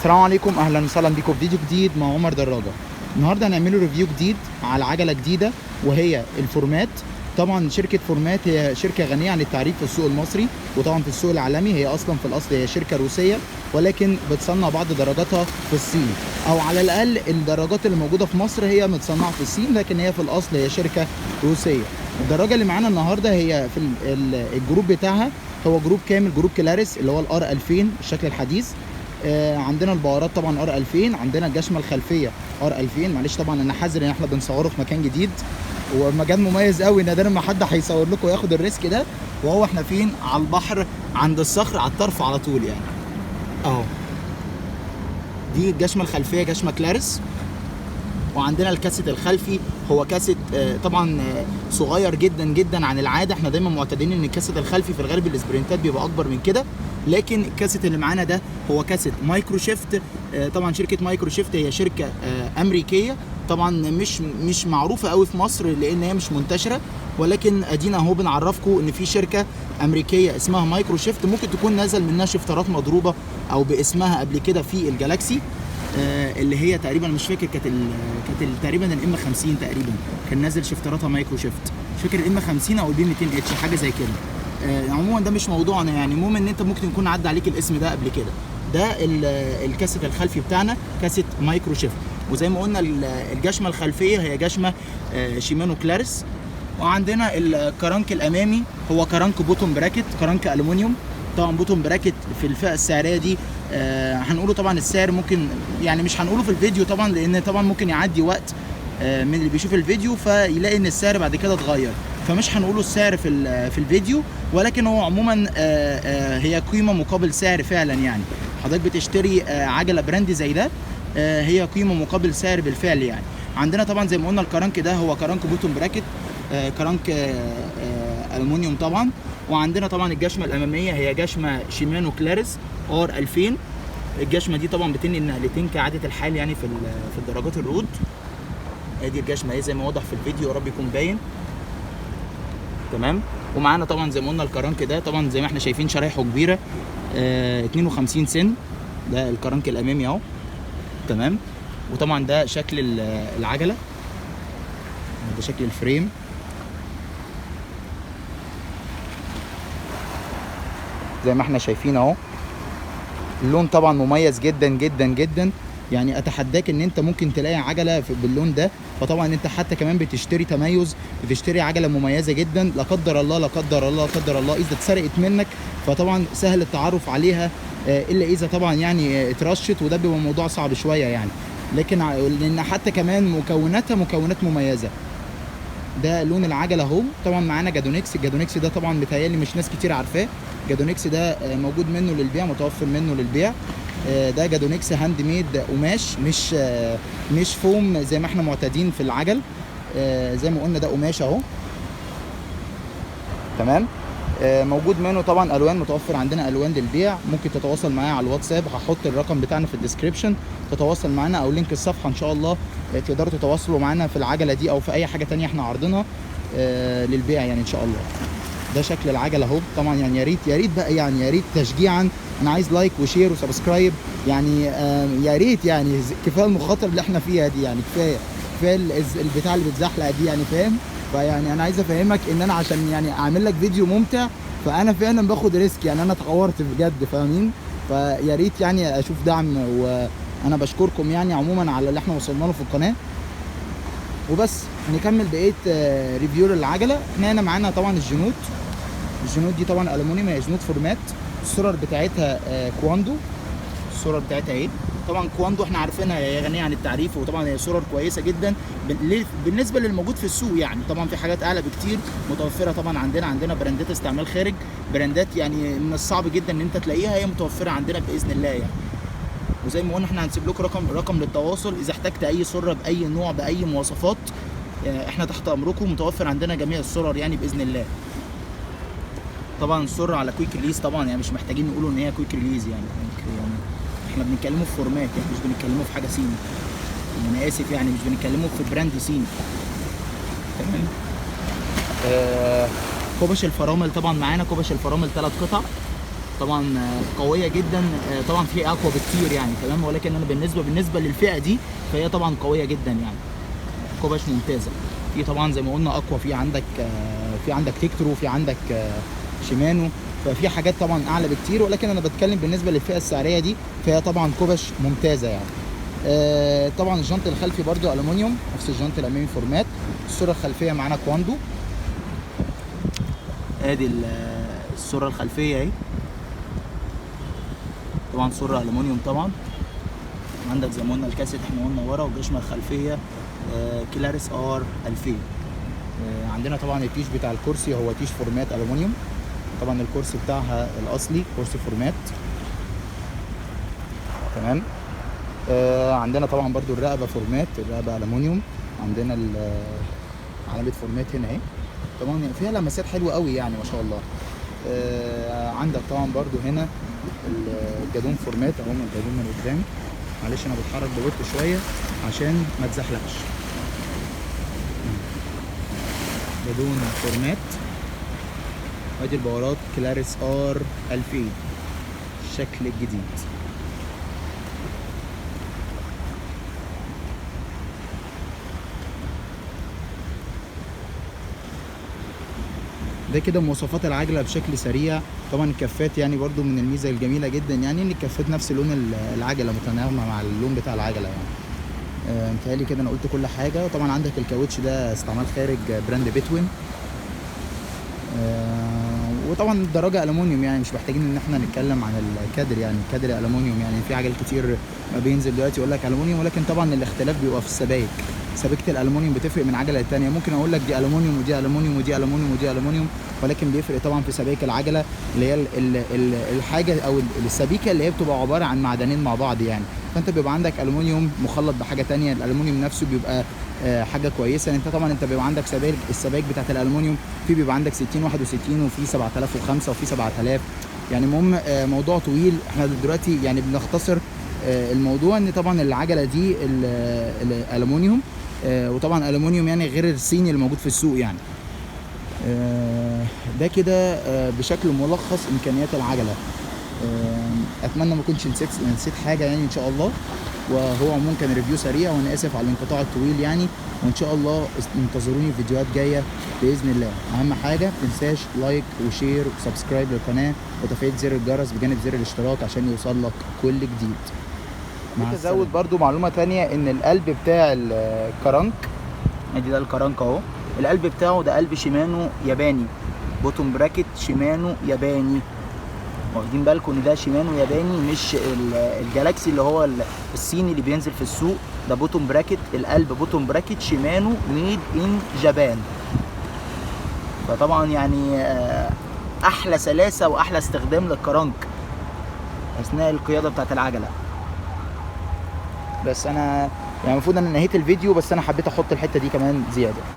السلام عليكم، اهلا وسهلا بيكم في فيديو جديد مع عمر دراجة. النهارده هنعمله review جديد على عجله جديدة وهي الفورمات. طبعا شركة فورمات هي شركة غنية عن التعريف في السوق المصري وطبعا في السوق العالمي. هي اصلا في الاصل هي شركة روسية، ولكن بتصنع بعض دراجاتها في الصين، او على الاقل الدراجات اللي موجودة في مصر هي متصنعه في الصين، لكن هي في الاصل هي شركة روسية. الدراجة اللي معانا النهارده هي في ال group بتاعها، هو group كامل، group كلاريس اللي هو ال R 2000 الشكل الحديث. عندنا البوارات طبعا R 2000، عندنا الجشمه الخلفية R 2000. معلش طبعا انا حذر ان احنا بنصوره في مكان جديد ومكان مميز قوي، نادرا ما حد هيصور لكم وياخد ال risk ده، وهو احنا فين؟ على البحر عند الصخر على الطرف على طول يعني اهو. دي الجشمه الخلفية جشمه كلاريس. وعندنا الكاسيت الخلفي هو كاسيت طبعا صغير جدا جدا عن العادة. احنا دايما معتادين ان الكاسيت الخلفي في الغالب الاسبرنتات بيبقى اكبر من كده، لكن الكاسيت اللي معانا ده هو كاسيت مايكرو شيفت. طبعا شركة مايكرو شيفت هي شركة امريكية، طبعا مش معروفة قوي في مصر لان هي مش منتشرة، ولكن ادينا اهو بنعرفكم ان في شركة امريكية اسمها مايكرو شيفت، ممكن تكون نزل منها شفترات مضروبة او باسمها قبل كده في الجالاكسي، اللي هي تقريبا مش فاكر كانت تقريبا ال M 50 تقريبا كان نازل شفتراتها مايكرو شيفت، مش فاكر ال M 50 او ال B 200 H حاجة زي كده. عموما ده مش موضوعنا يعني، المهم ان انت ممكن يكون عدى عليك الاسم ده قبل كده. ده الكاسيت الخلفي بتاعنا كاسيت مايكرو شيفت، وزي ما قلنا الجشمه الخلفية هي جشمه شيمانو كلاريس. وعندنا الكرنك الامامي هو كرنك bottom bracket، كرنك الومنيوم. طبعا bottom bracket في الفئة السعرية دي هنقوله طبعا السعر، ممكن يعني مش هنقوله في الفيديو طبعا، لان طبعا ممكن يعدي وقت من اللي بيشوف الفيديو فيلاقي ان السعر بعد كده اتغير، فمش هنقوله السعر في الفيديو، ولكن هو عموما هي قيمة مقابل سعر فعلا. يعني حضرتك بتشتري عجله brand زي ده، هي قيمة مقابل سعر بالفعل يعني. عندنا طبعا زي ما قلنا الكرنك ده هو كرنك bottom bracket، كرنك الومنيوم طبعا. وعندنا طبعا الجشمه الامامية هي جشمه شيمانو كلاريس R 2000. الجشمه دي طبعا بتنقل نقلتين كعادة الحال يعني في الدراجات ال road. ادي الجشمه اهي زي ما واضح في الفيديو، يا رب يكون باين تمام. ومعانا طبعا زي ما قلنا الكرنك ده طبعا زي ما احنا شايفين شرايحه كبيرة، 52 سن، ده الكرنك الامامي اهو تمام. وطبعا ده شكل العجلة، ده شكل ال frame. زي ما احنا شايفين اهو. اللون طبعا مميز جدا جدا جدا، يعني اتحداك ان انت ممكن تلاقي عجله باللون ده. فطبعا انت حتى كمان بتشتري تميز، بتشتري عجله مميزة جدا، لا قدر الله لا قدر الله لا قدر الله اذا اتسرقت منك فطبعا سهل التعرف عليها، الا اذا طبعا يعني اترشت، وده بيبقى موضوع صعب شوية يعني، لكن لان حتى كمان مكوناتها مكونات مميزة. ده لون العجلة اهو. طبعا معانا جادونكس، الجادونكس ده طبعا متهيألي مش ناس كتير عارفاه. جادونكس ده موجود منه للبيع، متوفر منه للبيع. ده جادونكس hand made قماش، مش فوم زي ما احنا معتادين في العجل. زي ما قلنا ده قماش اهو تمام. موجود منه طبعا الوان، متوفر عندنا الوان للبيع. ممكن تتواصل معايا على الواتساب، هحط الرقم بتاعنا في ال description، تتواصل معانا او link الصفحة ان شاء الله، تقدروا تتواصلوا معانا في العجلة دي او في اي حاجة تانية احنا عارضينها للبيع يعني ان شاء الله. ده شكل العجلة اهو. طبعا يعني يا ريت يا ريت بقى يعني يا ريت تشجيعا، انا عايز like و share و subscribe يعني، يا ريت يعني، كفاية المخاطر اللي احنا فيها دي يعني، كفاية كفاية البتاع اللي بتزحلق دي يعني، فاهم؟ فيعني انا عايز افهمك ان انا عشان يعني اعمل لك فيديو ممتع فانا فعلا باخد risk يعني، انا اتعورت بجد فاهمين؟ فيا ريت يعني اشوف دعم، وانا بشكركم يعني عموما على اللي احنا وصلنا له في القناة. وبس نكمل بقية review للعجله. احنا هنا معانا طبعا الجنوط، الجنوط دي طبعا الومنيوم، هي جنوط فورمات. السرر بتاعتها كواندو، السرر بتاعتها ايه طبعا كواندو احنا عارفينها، هي غنية عن التعريف، وطبعا هي سرر كويسة جدا بالنسبة للموجود في السوق يعني. طبعا في حاجات اعلى بكتير متوفرة طبعا عندنا براندات استعمال خارج، براندات يعني من الصعب جدا ان انت تلاقيها، هي متوفرة عندنا باذن الله يعني. وزي ما قلنا احنا هنسيب لكم رقم للتواصل اذا احتجت اي سره باي نوع باي مواصفات، احنا تحت امركم، متوفر عندنا جميع السرر يعني باذن الله. طبعا السرة على quick release طبعا يعني مش محتاجين نقولوا ان هي quick release يعني احنا بنتكلموا في فورمات يعني، مش بنتكلموا في حاجة صيني يعني، انا اسف يعني مش بنتكلموا في brand صيني تمام. كوبش الفرامل طبعا معانا كوبش الفرامل 3 قطع. طبعا قوية جدا، طبعا في اقوى بكتير يعني، تمام، ولكن انا بالنسبة للفئه دي فهي طبعا قوية جدا يعني، كوبش ممتازة. في طبعا زي ما قلنا اقوى، في عندك في عندك Tektro، في عندك Shimano، ففي حاجات طبعا اعلى بكتير، ولكن انا بتكلم بالنسبة للفئه السعرية دي فهي طبعا كوبش ممتازة يعني. طبعا الجنط الخلفي برده الومنيوم، نفس الجنط الامامي فورمات. الصورة الخلفية معانا كواندو، ادي الصورة الخلفية اهي، طبعا صوره الومنيوم. طبعا عندك زي ما قلنا الكاسيت احنا قلنا ورا، والجشمه الخلفية كلاريس R 2000. عندنا طبعا التيش بتاع الكرسي هو تيش فورمات الومنيوم، طبعا الكرسي بتاعها الاصلي كرسي فورمات، تمام. عندنا طبعا برضو الرقبة فورمات، الرقبة الومنيوم، عندنا علامة فورمات هنا اهي، طبعا فيها لمسات حلوة قوي يعني ما شاء الله. عندك طبعا برضو هنا الجدون فورمات اهو، الجدون من قدام. معلش انا بتحرك ببطء شوية عشان ما تزحلقش. جدون فورمات، ادي البورات كلاريس R 2000 الشكل الجديد. ده كده مواصفات العجلة بشكل سريع. طبعا الكفات يعني برضو من الميزة الجميلة جدا يعني ان الكفات نفس لون العجلة، متناغمه مع اللون بتاع العجلة يعني. متهيألي كده انا قلت كل حاجة. طبعا عندك الكاوتش ده استعمال خارج brand Btwin، وطبعا الدراجة الومنيوم يعني مش محتاجين ان احنا نتكلم عن الكادر، يعني الكادر الومنيوم يعني في عجل كتير ما بينزل دلوقتي يقول لك الومنيوم، ولكن طبعا الاختلاف بيبقى في السبائك. سبيكه الالومنيوم بتفرق من عجله للتانيه، ممكن اقول لك دي الومنيوم ودي الومنيوم ودي الومنيوم ودي الومنيوم، ولكن بيفرق طبعا في سبائك العجلة اللي هي الحاجة او السبيكه اللي هي بتبقى عبارة عن معدنين مع بعض يعني. فانت بيبقى عندك الومنيوم مخلط بحاجة ثانية، الالومنيوم نفسه بيبقى حاجة كويسة. انت طبعا انت بيبقى عندك سبائك، السبائك بتاعت الالومنيوم في بيبقى عندك 60 61 وفي 7005 وفي 7000 يعني. المهم موضوع طويل، احنا دلوقتي يعني بنختصر الموضوع ان طبعا العجلة دي الالومنيوم، وطبعا الومنيوم يعني غير الصيني اللي موجود في السوق يعني. ده كده بشكل ملخص امكانيات العجلة. اتمنى ما كنتش نسيت حاجة يعني ان شاء الله. وهو عموما كان review سريع، وانا اسف على الانقطاع الطويل يعني، وان شاء الله انتظروني في فيديوهات جاية باذن الله. اهم حاجة ما تنساش like و share و subscribe للقناة وتفعيل زر الجرس بجانب زر الاشتراك عشان يوصل لك كل جديد. ازود برضو معلومة تانية ان القلب بتاع الكرنك، ادي ده الكرنك اهو، القلب بتاعه ده قلب Shimano ياباني، bottom bracket Shimano ياباني. واخدين بالكم ان ده Shimano ياباني مش ال Galaxy اللي هو الصيني اللي بينزل في السوق. ده bottom bracket، القلب bottom bracket Shimano made in Japan. فطبعا يعني احلى سلاسة واحلى استخدام للكرنك اثناء القيادة بتاعت العجلة. بس انا يعني المفروض ان انا نهيت الفيديو، بس انا حبيت احط الحتة دي كمان زيادة.